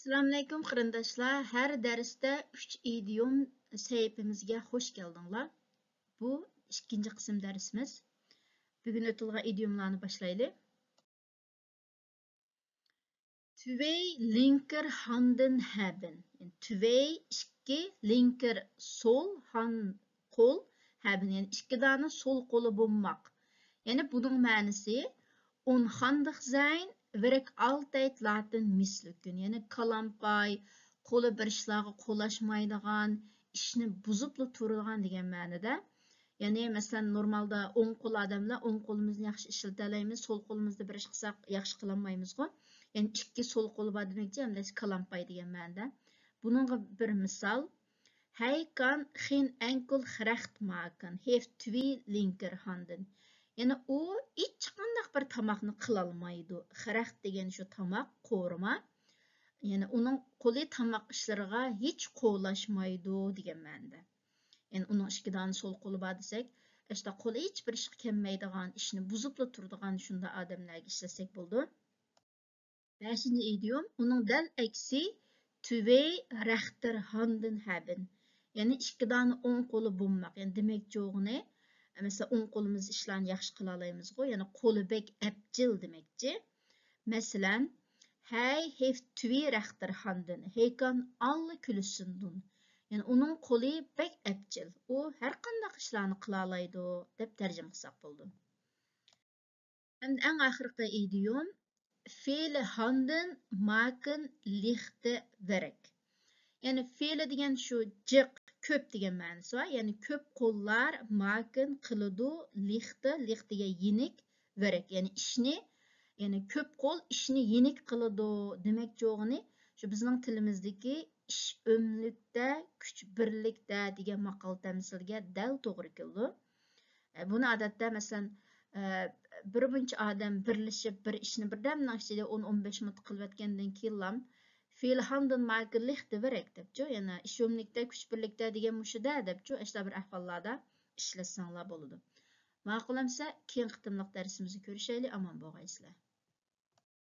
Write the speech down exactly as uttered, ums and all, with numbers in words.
ئەسسالامۇئەلەيكۇم قېرىنداشلار، ھەر دەرستە ئۈچ ئىدىيوم سەھىپىمىزگە خوش كەلدىڭلار. بۇ ئىككىنچى قىسىم دەرسىمىز. بۈگۈن ئۆتۈلگەن ئىدىيوملارنى باشلايلى. Twee linkerhanden hebben. Twee ئىككى، linker سول، han قول، hebben يەنى ئىككى دانە سول قولى بولماق. يەنى بۇنىڭ مەنىسى: Onhandig zijn, werk altijd laten mislukken. يەنى كالامپاي، قولى بىر ئىشلارغا قولاشمايدىغان، ئىشنى بۇزۇپلا تۇرىدىغان دېگەن مەنىدە. يەنى مەسىلەن نورمالدا ئوڭ قول ئادەملەر ئوڭ قولىمىزنى ياخشى ئىشلىتەلەيمىز، سول قولىمىزدا بىر ئىش قىلساق ياخشى قىلالمايمىزغۇ. يەنى ئىككى سول قولى بار دېمەكچى، ھەمدە كالامپاي دېگەن مەنىدە. بۇنىڭغا بىر مىسال: Hij kan geen enkel gerecht maken, heeft twee linkerhanden. يەنى ئۇ ھېچقانداق بىر تاماقنى قىلالمايدۇ. Gerecht دېگەن شۇ تاماق، قورۇما. يەنى ئۇنىڭ قولى تاماق ئىشلىرىغا ھېچ قولاشمايدۇ دېگەن مەنىدە. يەنى ئۇنىڭ ئىككى دانە سول قولى بار دېسەك، ئاشتا قولى ھېچ بىر ئىشقا كەلمەيدىغان، ئىشنى بۇزۇپلا تۇرىدىغان شۇنداق ئادەملەرگە ئىشلەتسەك بولىدۇ. بەشىنچى ئىدىيوم، ئۇنىڭ دەل ئەكسى، Twee rechterhanden hebben. يەنى ئىككى دانە ئوڭ قولى بولماق. يەنى دېمەكچى بولغىنى، مەسىلەن، ئوڭ قولىمىز ئىشلارنى ياخشى قىلالايمىزغۇ، يەنى قولى بەك ئەپچىل دېمەكچى. مەسىلەن، Hij heeft twee rechterhanden. Hij kan alle klussen doen. يەنى ئۇنىڭ قولى بەك ئەپچىل. ئۇ ھەر قانداق ئىشلارنى قىلالايدۇ، دەپ تەرجىمە قىلساق بولىدۇ. ئەمدى ئەڭ ئاخىرقى ئىدىيوم، Vele handen maken lichte werk. يەنى vele دېگەن شۇ جىق، كۆپ دېگەن مەنىسى بار. يەنى كۆپ قوللار maken قىلىدۇ، lichte، lichte دېگەن يېنىك، werk يەنى ئىشنى، يەنى كۆپ قول ئىشنى يېنىك قىلىدۇ دېمەكچى بولغىنى، شۇ بىزنىڭ تىلىمىزدىكى ئىش ئۆملۈكتە، كۈچ بىرلىكتە دېگەن ماقال تەمسىلگە دەل توغرا كېلىدۇ. ئە، بۇنى ئادەتتە، مەسىلەن، ئە، بىر مۇنچە ئادەم بىرلىشىپ بىر ئىشنى بىردەمنىڭ ئىچىدە ئون، ئون بەش مىنۇت قىلىۋەتكەندىن كېيىنلا، Vele handen maken lichte werk دەپچۇ، يەنى ئىش ئۆملۈكتە، كۈچ بىرلىكتە دېگەن مۇشۇدە دەپچۇ، ئاشۇنداق بىر ئەھۋاللاردا ئىشلەتسەڭلار بولىدۇ. ماقۇل ئەمسە، كېيىنكى قېتىملىق دەرسىمىزدە كۆرۈشەيلى، ئامان بولغايسىلەر.